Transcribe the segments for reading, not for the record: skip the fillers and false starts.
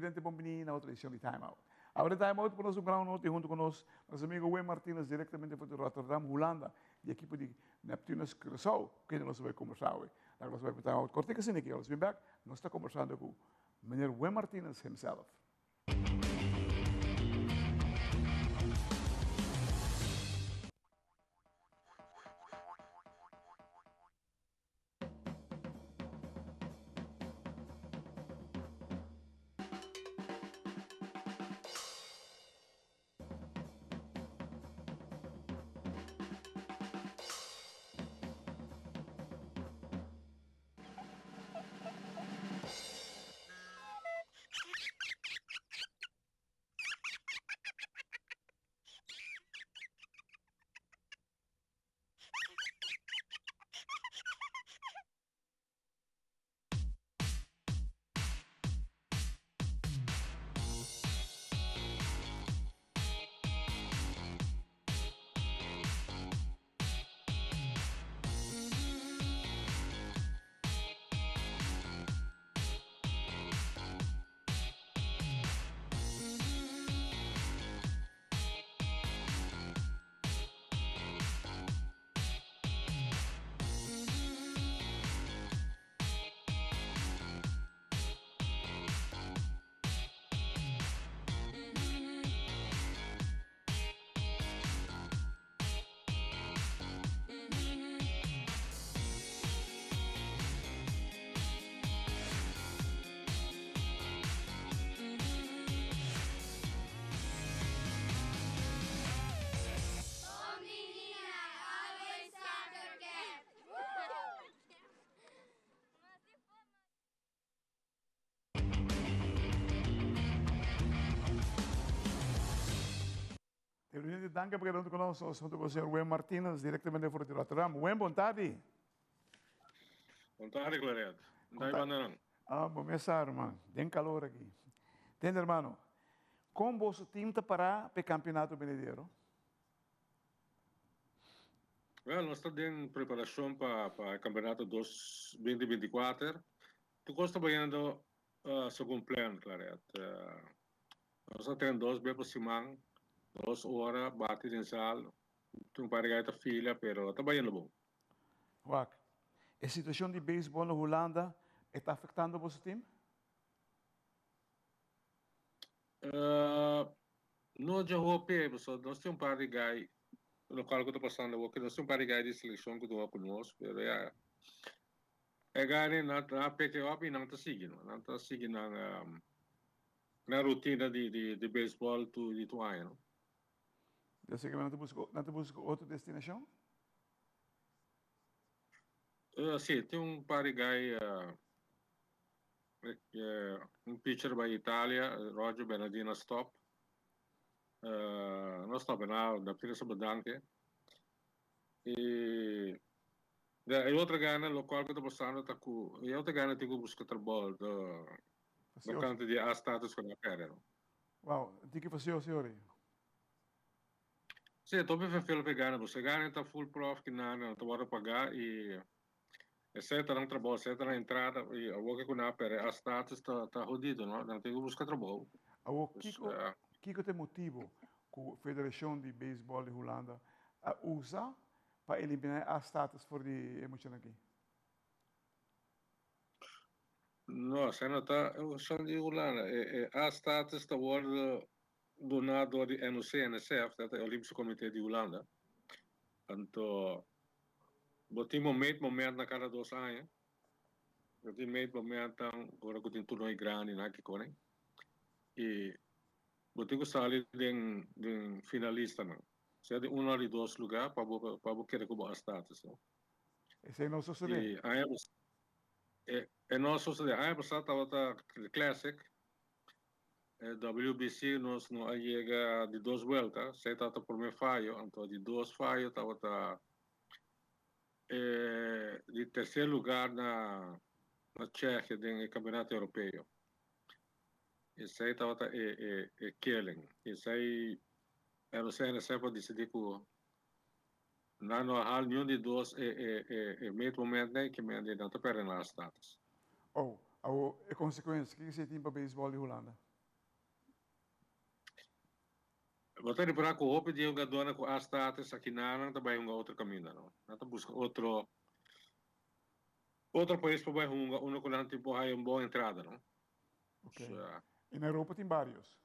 televidente, bon bini na otro edicion di Time Out. Awor den Time Out por nos un gran honor tin hunto cu nos, nos amigo Wim Martinez directamente for di Rotterdam, Hulanda, di ekipo di Neptunus Curaçao, cu kende nos a bay combersa awe. Laga nos bay pa Time Out cortico asina aki, ora nos bin bek, nos ta combersando cu meneer Wim Martinez himself. Televidente, danki pa keda huntu ku nos. Nos huntu ku señor Wim Martinez, direktamente for di Rotterdam. Wim, bon tardi. Bon tardi, Claret. Bon tardi, bandanan. Ah, bo mes sa, herman. Den calor aki. Tende, hermano, kon boso team ta pará p'e campeonato benidero? Wel, nos ta den preparacion pa pa e campeonato dos binti binti kuater. Tur cos ta bayendo segun plan, Claret. Nos ta ten dos be pa siman, dos ora, bati den sal. Tin un par di gai ta fila, pero ta bayendo bon. Wak, e situacion di beisbol na Hulanda e ta afectando boso team? No dje hopi, pasobra nos tin un par di gai, locual cu ta pasando awor, nos tin un par di gai di seleccion cu ta wak cu nos, pero ya, e gainan nan a pick it up y nan ta sigui, nan ta sigui nan nan rutina di di beisbol tur di tur aña, no. Yo sé que nan ta busca, nan ta busca otro destinacion? Si, tin un par di gai Un pitcher bai Italia, Roger Bernadina stop. No stop e na, da pide su bedanke. E e otro gana locual cu ta pasando ta cu e otro gana tin cu busca trabou do tocante di a status cu nan a perde. Wow, tin ki faci osi ori? Si, e topi verveel pa e gana, pasobra e gana ta full prof ki nan ta wordo paga y Esei ta nan trabou, esei ta nan entrada i awor ke ku nan a perde a status ta ta hodido no, nan tin ku buska trabou. Awor kiko kiko ta e motibo ku Federashon di Beisbòl di Hulanda a usa pa eliminá e A status for di e muchanan aki? No, esei no ta e opshon di Hulanda. E e A status ta wòrdu duná dor di NOC-NSF, dat ta e Olympische Comité di Hulanda. Anto Bo tin bo meetmoment na kada dos aña. Bo tin meetmomentnan ora ku tin turnoy grandi na kikonen. I bo tin ku sali den den finalistanan. Sea di uno o di dos lugá pa bo pa bo keda ku bo A status no. Esei no sosodé. I aña e e no a sosodé. Aña pasá tabata Classic. E WBC nos no a yega di dos buelta, esei tabata prome fayo, anto di dos fayo tabata e di tercer lugar na na Tsjechië den e campeonato europeo. Esei tabata e e e killing. Esei ROCNSF a dicidi cu nan no a haal niun di dos e e e e meetmoment nei ke men di nan ta perde nan status. Oh, awo e consecuencia, kiko esei tin pa beisbol di Hulanda? Bo ta repará ku hopi di e hungadónan ku a status akinanan ta bai hunga otro kaminda, no? Nan ta buska otro otro pais pa bai hunga unda ku nan tin por haya un bon entrada, no? Ok. I na Europa tin barios?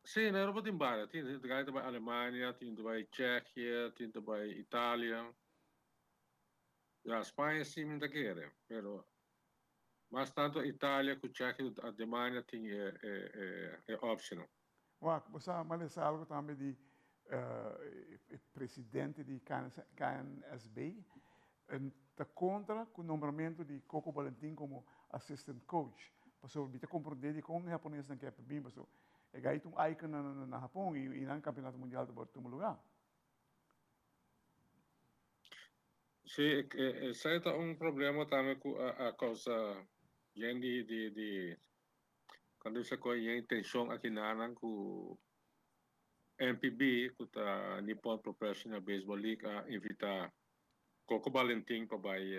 Sí, na Europa tin barios. Tin tin ta bai Alemania, tin ta bai Tsjechië, tin ta bai Italia. Ya, Spaña sí mi ta kere, pero Mas tanto Italia cu Tsjechië cu Alemania tin e opcionnan. Wak, bo sa m'a lesa algo tambe di e presidente di KNSB ta contra cu nombramento di Coco Valentin como assistant coach pasobra mi ta comprende di con e Japonesnan ke bin pasobra e gai ta un icon na Japon y nan campeonato mundial ta tuma lugar. Sí, esei ta un problema tambe ku a kousa yen di di di kando bisa ku yen tenshon aki nanan ku NPB ku ta Nippon Professional Baseball League a invitá Coco Valentin pa bai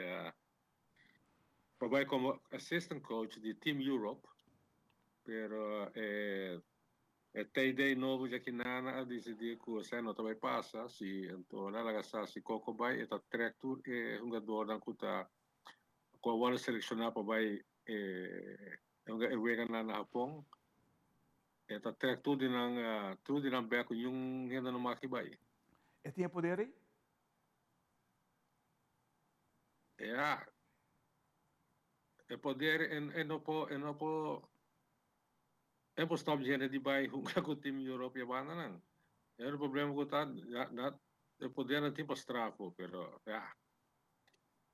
pa bai komo assistant coach di Team Europe pero e E TD nobo dja ki Nana a disidí ku esei no ta bai pasa, si anto nan laga sa si Coco bai e ta trek tur e hungadornan ku ta ku a wòrdu selekshoná pa bai e hunga e weganan na Hapon, e ta trek tur di nan tur di nan bèk ku niun hende no mag bai. E tin e poder ei? Ya, e poder e no por e no por. E por stop djende di bai hunga ku team Europe e bandanan. E otro problema ku ta na e podernan tin pa strafo pero ya.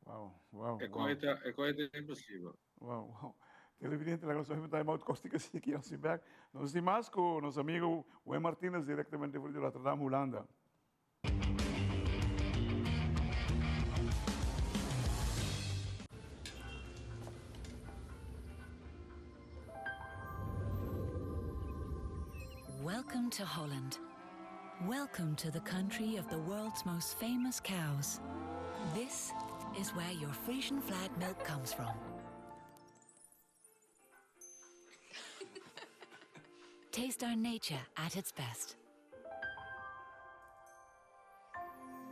Wow, wow, E wow. koi ta e koi ta imposibel. Wow, wow. Televidente, laga nos time out kosti kasi aki nos tin bek. Nos tin mas ku nos amigo Wim Martinez directamente for di Rotterdam, Hulanda. Welcome to Holland. Welcome to the country of the world's most famous cows. This is where your Frisian flag milk comes from. Taste our nature at its best.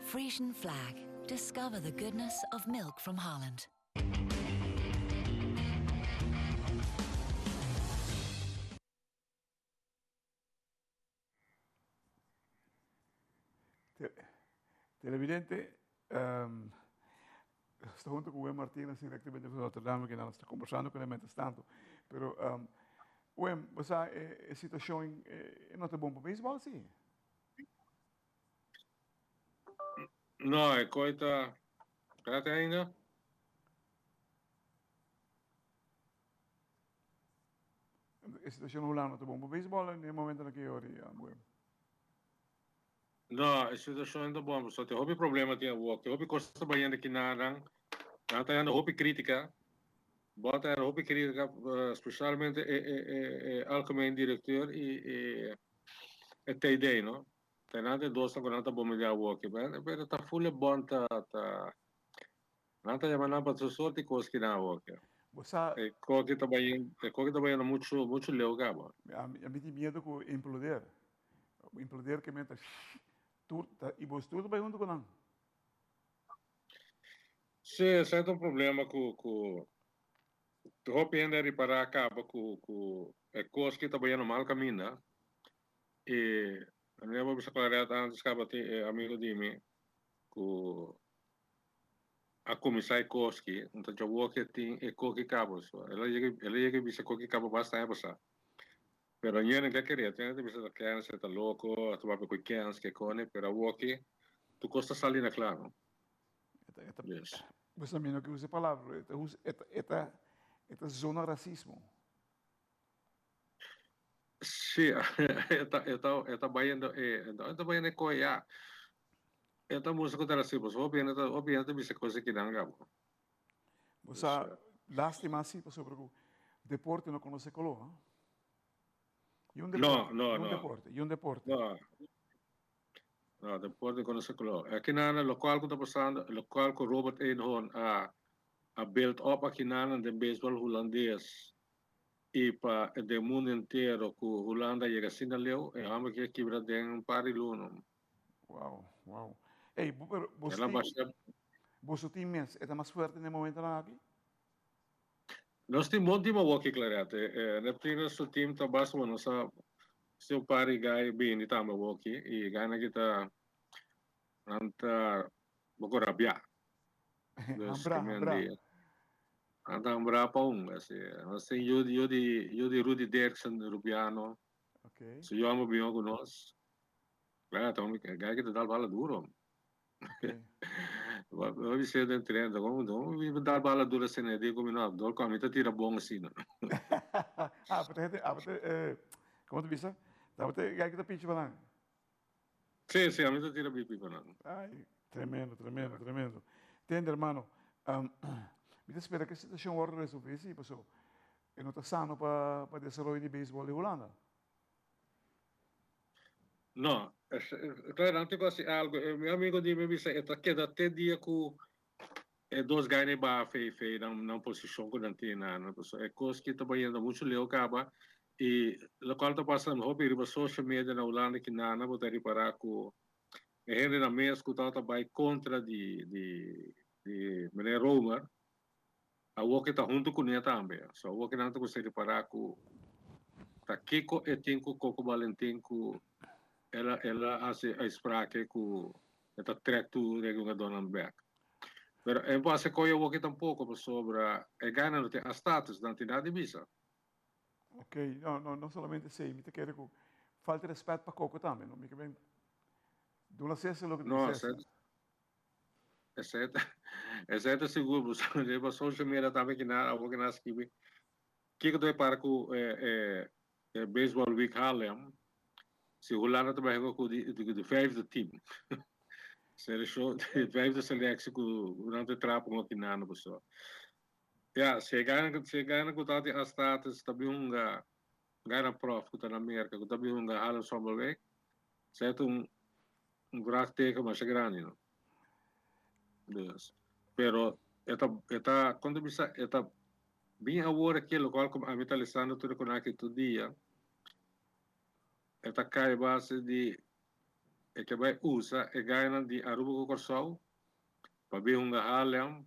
Frisian flag. Discover the goodness of milk from Holland. Televidente, um, sta hunto cu Wim Martinez directamente van Rotterdam, que nos está conversando con él mientras tanto. Pero, um, Wim, o sea, e, e situacion e, no ta bon pa baseball, sí? No, e koi ta... Espérate ainda. E situacion na Hulanda ta bon pa baseball en e momentonan aki ori, Wim? No, e situacion no ta bon pasobra tin hopi problema tin awor. Tin hopi cos ta bayendo aki nan. Nan ta hendo hopi critica. Bo ta hendo hopi critica, specialmente e e e e algemeen directeur y e e TD, no. Ta nan ta e dosnan cu nan ta bombardear awor aki. Pero ta full e bon ta ta Nan ta yama nan pa tur sorti kos ki nan a hopi. Bo sa. E koki ta bai, e koki ta bayendo muchu, muchu leu kaba. Ami tin miedu ku imploder. Imploder ke men ta tur ta i bo tur ta bai huntu ku nan. Sí, esei ta un problema ku ku hopi hende a ripará kaba ku ku e kos ki ta bayendo mal kaminda i mi a bisa Claret antes kaba tin e amigo di mi ku a kuminsá e koski, nta djawo ke tin e koki kaba. So, el a yega, el a yega bisa koki kaba basta aña pasá. Pero ñe no ke keria, tin ta bisa ta kens, e ta loko, a ta papia ku kens, ke kone, pero awoki tur kos ta sali na kla, no? E ta, e ta, yes. Pues ami no ke usa e palabra, e ta usa, e ta, e ta, e ta zona rasismo. Sí, e ta, e ta, e ta bayendo e, e ta bayendo e koe ya. E ta mustra ku ta rasismo. So hopi hende ta, hopi hende ta bisa kos aki nan gabo. Bo sa, lástima si, pasobra ku deporte no konosé koló, ha? Y un deporte, No, no, y un no. deporte, y un deporte. No. No, deporte konosé koló. Aki nan lokual ku ta pasando, lokual ku Robert Eenhoorn a a build up aki nan den beisbòl hulandes. I pa den mundu entero ku Hulanda a yega asina leu, e hòmber ke kibra den un par di luna. Wow, wow. Ey, pero boso tin, boso tin mes, e ta mas fuerte na e momentonan aki? Nos tin bon team awoki, Claret. E Neptunus su team ta basta bon. Nos a si un par di guy bini tambe awoki i guynan ki ta nan ta poko rabiá. Dus Hambra, hambra. Nan ta hambra pa un. Asi, nos tin yu yu di yu di Rudy Dirksen, Rubiano. Okay. Su yu amo biño ku nos. Claro, ta un guy ki ta dal bala duro. Okay. Bo bis'é den tren, ta como no mi dal bala duro asina, e di ku mi no, dor ku ami ta tira bon asina. Ah, pero ta hende, ah, pero eh, como ta bisa? Tabata e guy ki ta pichi pa nan. Sí, sí, ami ta tira bipi pa nan. Ay, tremendo, tremendo, tremendo. Tende, hermano, um, mi ta spera ku e situacion wòrdu resolví, sí, paso e no ta sano pa pa desaroyo di beisbòl di Hulanda. No, claro, nan tin ku hasi algu. Mi amigo di mi bisa e ta keda te dia ku e dos gana e baha fei fei nan nan posishon ku nan tin nan. Pasobra e kos ki ta bayendo muchu leu kaba i lokual ta pasa hopi riba social media na Hulanda ki nana bo ta ripará ku e hendenan mes ku tabata bai kontra di di di meneer Romer awor ke ta huntu kuné tambe. So awor ke nan ta kuminsá ripará ku ta kiko e tin ku Coco Valentin ku el a el a hasi uitspraak ku e ta trek tur e hungadónan bèk. Pero e no hasi koyo awor tampoko pasobra e gana no tin a status, nan tin nada di bisa. Ok, no, no, no solamente esei, mi ta kere ku falta respet pa Coco tambe, no? Mi ke ben duna Cesar loke ta di Cesar. Esei ta, esei ta sigur, pasobra riba social media tambe ki nan awor ki nan a skibi kiko ta para ku e e e Baseball Week Haarlem, si Hulanda ta bai hunga ku di di vijfde team. Selekshon, di vijfde seleksie ku nan ta trapa ku nan pasobra. Ya, si e gana, si e gana ku ta tin a status ta bin hunga gana prof ku ta na Merka ku ta bin hunga Haarlem Sommerweek, esei ta un un vraagteken masha grandi no. Dus, pero e ta e ta kon ta bisa e ta bin awor aki lokual ku ami ta lesando tur e konaki tur dia e ta kai base di e ke bai usa e gainan di Aruba ku Kòrsou pa bin hunga Haarlem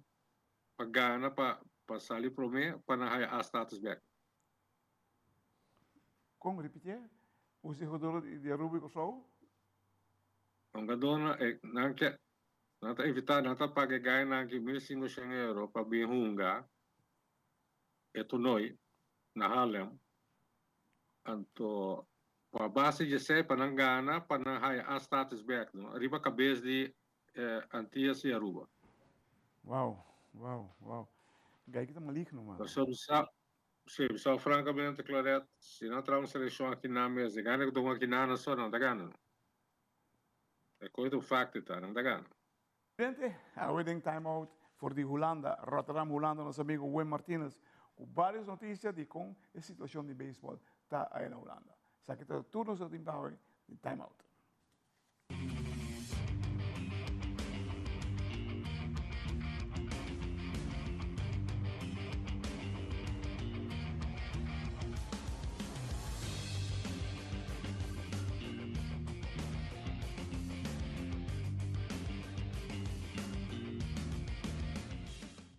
pa gana pa pa sali prome pa nan haya a status bek. Kon? Ripitié. Usa e jugador di Aruba i Kòrsou? Hungadornan e nan ke nan ta invitá nan ta paga e gainan ki 1500 euro pa bin hunga e tornoi na Haarlem anto pa base di esei pa nan gana pa nan haya a status bek no riba kabes di Antillas y Aruba. Wow, wow, wow. Gai ki ta maligno, man. Pasobra sa, sí, sa francamente, Claret, si nan traha un seleccion aki nan mes, e gana ku ta hunga aki nan so, nan ta gana. E koe ta un facto ta, nan ta gana. Presidente, awe den Time Out for di Hulanda, Rotterdam, Hulanda, nos amigo Wim Martinez ku varios noticia di kon e situacion di baseball ta aya na Hulanda. Esaki ta tur nos ta tin pa awe den Time Out.